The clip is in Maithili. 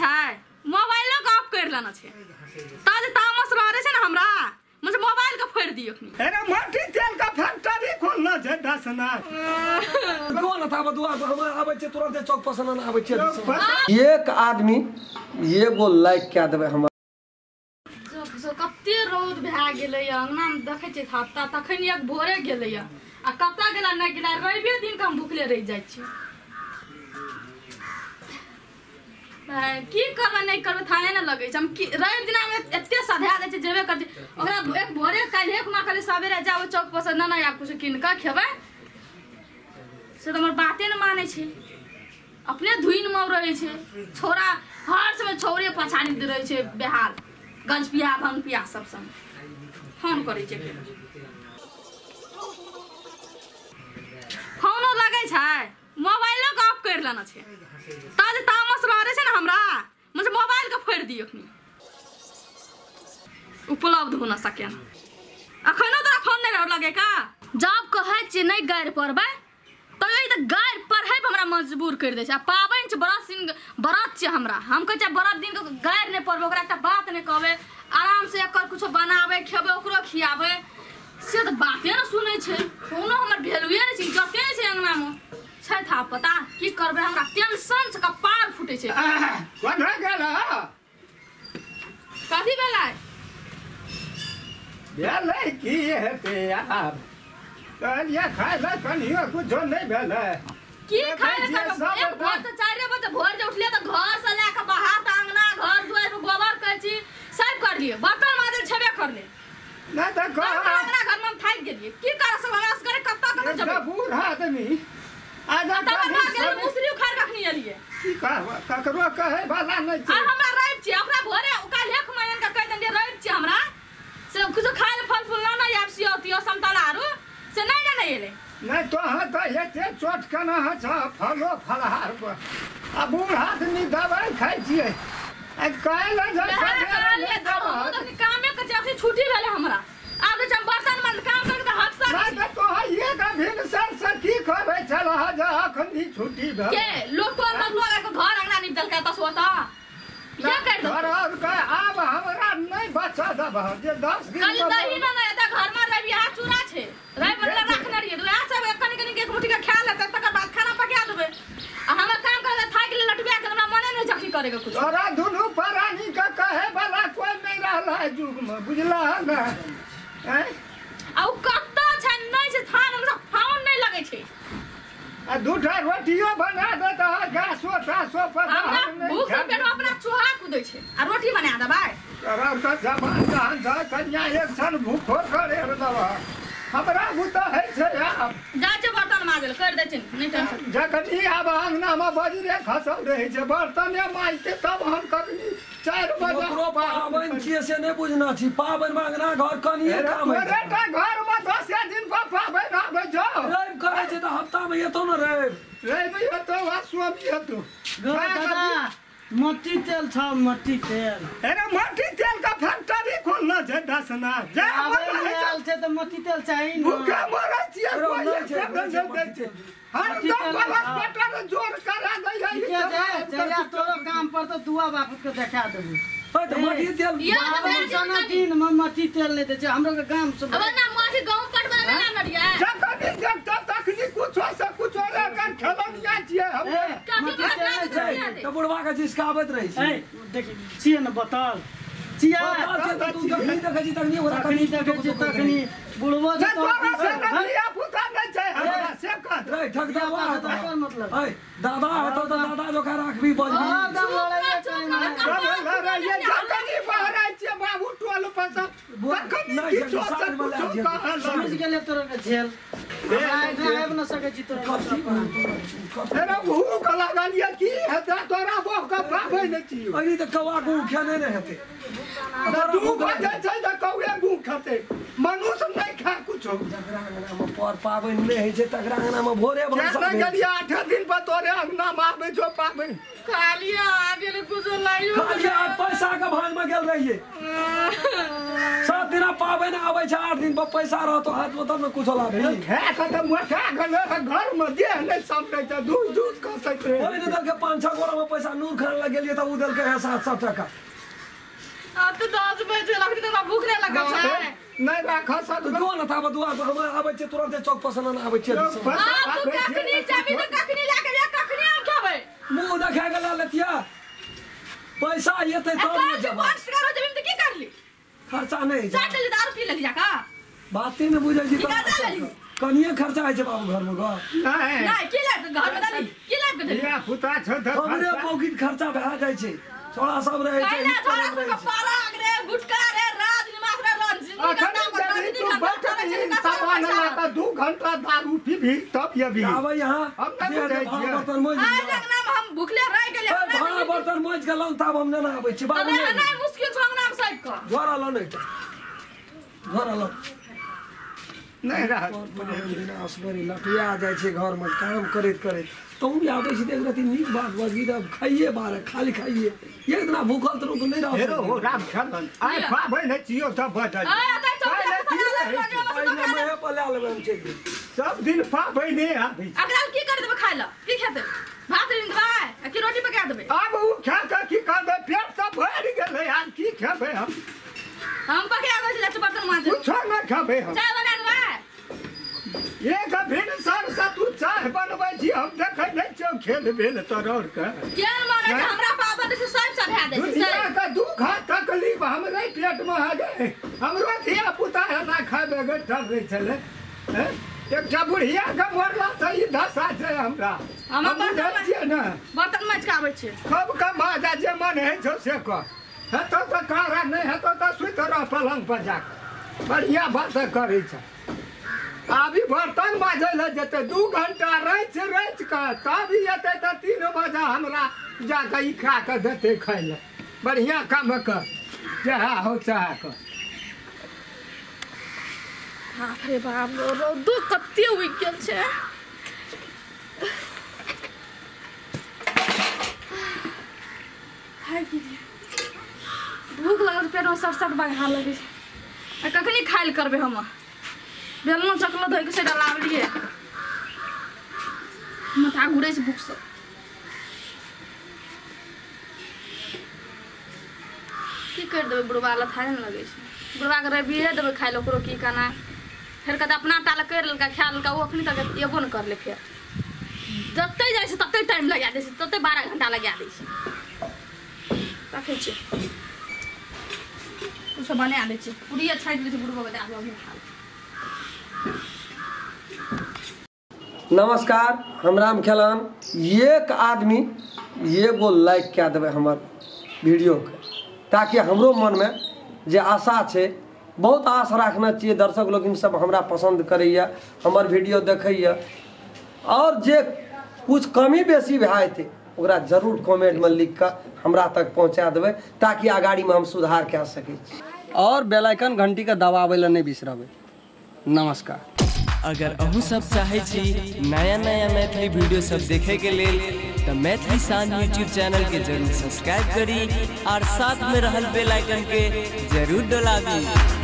छै मोबाइलो के ऑफ कर लेना छै ताज तामस रहै छै ने हमरा मुझे मोबाइल के फोड़ दियो अखनी। अरे माटी तेल का फैक्ट्री खोलना छै दसना कोन था बदुआ हम आबै छै तुरंत चौक पर से ना आबै छै। एक आदमी एगो लाइक क्या देबै हम। कते रौद भए गेलै अंगना में देखै छियै हफ्ता तखन एक भोरे गेलै आ कतऽ गेला नहि गेला रविए दिन के हम भुखले रहि जाइ छी। की करबै नहि करबै थाहे नहि लगै छै। हम की रवि दिना मे एते सधा दै छै जेबे करै छै ओकरा एक भोरे काल्हि एक माँ कहलियै सबेरे जाउ चौक पर से नहि आब किछु कीन कऽ खेबै से तऽ हमर बाते नहि मानै छै। अपने धुइन मे रहै छै छोरा हर समय छौरे पछाड़ी रहै छै बेहाल गंजपिया भंगपिया सब संग फोन करै छै। फोनो लगै छै मोबाइलो के ऑफ कर लेना छै ताज तामस रहै छै ने हमरा मुझे मोबाइल के फोड़ दियो अखनी उपलब्ध हो ना सके अखनो तोरा फोन नहि लगे का। जब कहै छियै नहि गारि पढ़बै तऽ ई तऽ गारि पढ़ै पर हमरा मजबूर कर दै छै। आ पाबनि छै व्रत दिन व्रत छै हमरा हम कहै छियै व्रत दिन के गारि नहि पढ़बै ओकरा एकटा बात नहि कहबै आराम से एकर कुछो बनाबै खेबै ओकरो खियाबै से तऽ बाते ने सुनै छै। कोनो हमर वैल्यूए नहि छै इज्जते नहि छै अंगनामे छै था पता की करबै हमरा टेंशन से कपार फूटे छै। कोना गेल कथी भेलै भेलै की हेतै आब कहलियै खाय लए कनियो कुछो नहि भेलै की खाय लए एक भोर से 4 बजे भोर जे उठलियै तऽ घर से लए कऽ बाहर तऽ अंगना घर दुआरि पर गोबर करै छी सब करलियै बर्तन माजल छेबे करलै नहि तऽ अंगना घर मे हम थाकि गेलियै की करऽ सब हमरा से करे कतऽ कतऽ जेबै बूढ़ आदमी आजा मुसरी उखाड़ कऽ अखनी एलियै की कहब ककरो कहै वाला नहि छै। आ हमरा रवि छै ओकरा भोरे काल्हि एक महीना के कहि देलियै रवि छै हमरा से कुछो खाय लए फल फूल ना आब सियौतियो समतला आरू से नहीं ना नहीं एलै नहीं तो हाँ तो एते चोट केना छ फलो फलहार पर आ बूढ़ आदमी दवाइ खाइ छियै आ काल्हि जे सबेरे कामे के छै छुट्टी भेलै हमरा आब जे हम बर्तन में काम कर के हक सा नहीं तो एक भिनसर से की कहबै छलह जे अखनी छुट्टी भेल के लोक तोर लोग के घर अंगना निप देलकै तस ओता के कर दो घर और के आब हमरा नहीं बचा देबह जे 10 दिन कल दही ना ना एता घर में रवि हाथ चूड़ा छै रवि मतलब रखने रहियै दुआ सब कनि कनि के एक मुट्ठी के खा लेतै तकर बाद खाना पका देबै आ हमरा काम करे थाकि गेलै लटबिया के हमरा मने नहीं जखनी करे के कुछ। तोरा दुनू प्राणी के कहे वाला कोई नहीं रहला है युग में बुझला ना। आ उ कतऽ छै नहि छै थान हमरा फोन नहि लगै छै आ दूटा रोटियो बना देता गैसो तासो पर हमरा भूख से पेट अपना चूहा कूदै छै आ रोटी बना देबै तोरा तऽ जवान जहान छै कन्या एक क्षण भूखो करे देबह हमरा बुता है छै आब जा छै बर्तन माजल कर दै छै नहि टेंशन। जखनी आब अंगना मे बजरे खसल रहै छै बर्तने माजते तब हम कखनी 4 बजे ओकरो पाबनि छियै से नहि बुझना छी पाबनि मे अंगना घर कनिये काम होइ छै। तोरे घर मे 10 दिन पर पाबनि आबै छौ रवि करै छै तऽ हफ्ता मे एतौ ने रवि रवि हेतौ आ स्वामी हेतौ। दादा मट्टी तेल छ मट्टी तेल। अरे मट्टी तेल का फैक्ट्री खोलना छै दसना जा आयल छै तऽ मट्टी तेल चाही न भूखे मरै छियै कोई नहि दै छै हर दम बलस पेटर जोर करा दै है। जहिया तोरो काम पर तऽ दुआ बाप के देखा देबू। तऽ मट्टी तेल दिन मे मट्टी तेल नहि दै छै हमरो के गाम से अब ना माटी गहूं कटबै नहि ना नरिया जखनी देखतौ तखनी कुछो से कुछो रे कर खेलनिया छियै हम तऽ बुढ़वा के जिसकाबैत रहै छै। देखी छियै ने बोतल छियै तू जखनी देखै छी तखनी ओकरा तखनी देखै छी तखनी बुढ़बो जे तोरा से धिया पुता नहि छै हमरा से कह रे ठकदावा हेतौ मतलब ऐ दादा हेतौ तऽ दादा जोका राखबी बजबी जखनी बहराइ छियै बाबू टोल पर सब तखनी किछो से कुछो कहल समझ गेलै तोरा के झेल आबि न सकै छी तोरा अरे भूख लागल ये की हेतै तोरा बहु के पाबै नहि छियौ अरे तऽ कौआ के खेने नहि हेतै 2 बजे छै तऽ कौए भूख खेतै मनुष्य नहि खा कुछो। जकरा अंगना मे पर पाबनि नहि होइ छै तकरा अंगना मे भोरे भनसा गेलियै 8 दिन पर तोरे अंगना मे आबै छौ पाबनि खाली आ गेल कुछो लाइयो खाली आठ पैसा के भांज में गेल रहिए। 7 दिन पाबनि आबै छै, 8 दिन पर पैसा रहतो हाथ में तब ने कुछो लाबी। खा के त मोटा गेल घर में देह नै सम्हरै छै, दूध दूध कसैत रहे। ओहि ने देलकै 5-6 गोरा में पैसा, नूर खान लग गेलियै त उ देलकै 700 टका। आब त 10 बजे लगनी त हमरा भूख नै लगल छै। नै राख सब जो न ताब दुआ हम आबै छै तुरंत चौक पर से न आबै छै। आ तू कखनी जाबी त कखनी लाके जा, कखनी हम खेबै। मुंह देखा के ला लेतिया पैसा एतै तब ने जब 5 टका हो जबी त की करली? खर्चा नै चाट ले दारू पी लेली जा का बाते ने बुझै छी। कनिए खर्चा होइ छै बाबू घर में ग। नै नै की लाब घर में दादी की लाब के देली? या पुता छ त हमरे पॉकेट खर्चा भए जाइ छै। छोड़ा सब रहै छै, कैला छोड़ा सब के पाराग रे गुटका रे राज निवास रे रंजनी अखन जब तू बैठ सामान ला के 2 घंटा दारू पीबी तब ये भी आबै यहां। हम नै बुझै छियै। बर्तन मोज आज अंगना में हम भूखले रह गेलियै। भाड़ा बर्तन मोज के लाउ तब हम नै आबै छी बाबू। नै नै मुश्किल छ अंगना में साइब के घर आलो नै घर आलो नै रहत। असगरे लटिया जाइ छै घर में काम करैत करैत। तू भी आबै छी देख रही नीक बात बजबी त खाइए बारे खाली खाइए। एक दिना भूखल त रुक नै रह हेरो हो राम खेलन आइ पाबै नै छियो त बजल। आ त चौक पर पला लेबै हम चलि गेल। सब दिन पाबै नै आबै छै। अकरा की कर देबै खाइ ल? की खेतै? भात ऋण देबै आ की रोटी पका देबै? आब उ खा के की करबै? पेट त भरि गेलै, आब की खेबै हम? हम पका दै छी बर्तन माज। कुछो नै खेबै हम। चाय बना देबै? एक भिन सर से तू चाय बनबै छी, हम देखै नै छियौ खेल भेल तोर के। केन मारै छै हमरा पाबन से सब चढ़ा दै छै। दुनिया के दुख तकलीफ हमरे पेट में आ गए। हमरो धिया पुता ना खाबे गे डरै छलै। एकटा बुढ़िया के मरला से ई दशा छै हमरा। हम बुझै छियै ने बर्तन माजि के आबै छै। कब के माजा जे मन होइ छौ से कर। हेतौ त कारा नै हेतौ त सुति रह पलंग पर जाके। बढ़िया बात करै छै। अभी बर्तन माजै लए जेतै 2 घंटा रचि रचि कऽ तब एतै तऽ 3 बजे हमरा जाकऽ ई खा कऽ देतै खाइ लए। बढ़िया काम कर जहाँ हो चाह कर। बाप रे बाप, रौदो कते उगि गेल छै। खाइ की भूख लगल, पेट में सट सट बघा लगै छै। आ कखनी खाइ लए करबै हम? बेलनो चकलो धोइ के से डलावलिए, माथा घुरै छै भूख से। की करि देबै बुढ़बा लए थारे ने लगै छै। बुढ़बा के रबिये देबै खाइ लए, ओकरो की केना फेर कहतै अपना टा लए करि लेलकै खा लेलकै, ओ अखनी तक एबो ने करलै। फेर जते जाइ छै तते टाइम लगा दै छै, तते 12 घंटा लगा दै छै। रखै छियै कुछो बना दै छियै, पूड़िये छाँटि दै छियै बुढ़बो के, दए देबै खा। नमस्कार, हम राम खेलन। एक आदमी एगो लाइक कए देबै हमर वीडियोके, ताकि हमरो मनमे जे आशा छै, बहुत आश राखने छियै दर्शक लोकिन सब हमरा पसन्द करैए, हमर वीडियो देखैए, और जे कुछ कमी बेसी भए जेतै ओकरा जरूर कमेंटमे लिख कऽ हमरा तक पहुँचा देबै, ताकि अगाड़ीमे हम सुधार कए सकै छी। और बेल आइकन घंटीके दबाबै लए नहि बिसरबै। नमस्कार। अगर अहूँ सब चाहे छी नया नया मैथिली वीडियो सब देखे के लेल तो मैथिली शान यूट्यूब चैनल के जरूर सब्सक्राइब करी और साथ में रहल बेल आइकन के जरूर दबाबी।